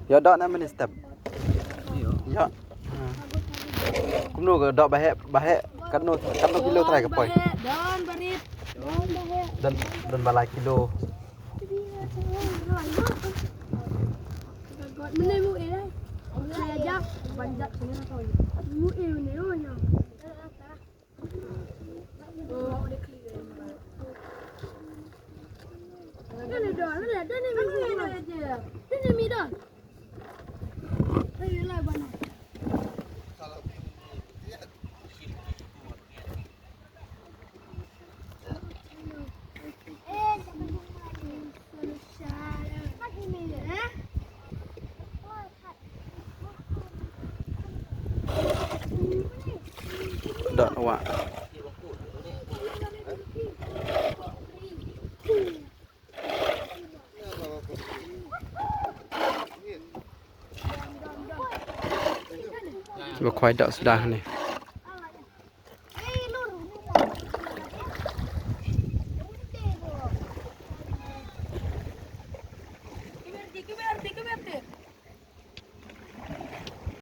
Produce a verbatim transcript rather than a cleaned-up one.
Ïa doh na mynstep. Ïa. Kumno ka doh ba heh, ba heh katno, katno kilo trai ka poi? Don barit. Don ba lai kilo. Dot wa. Ba khwai dot suda ne.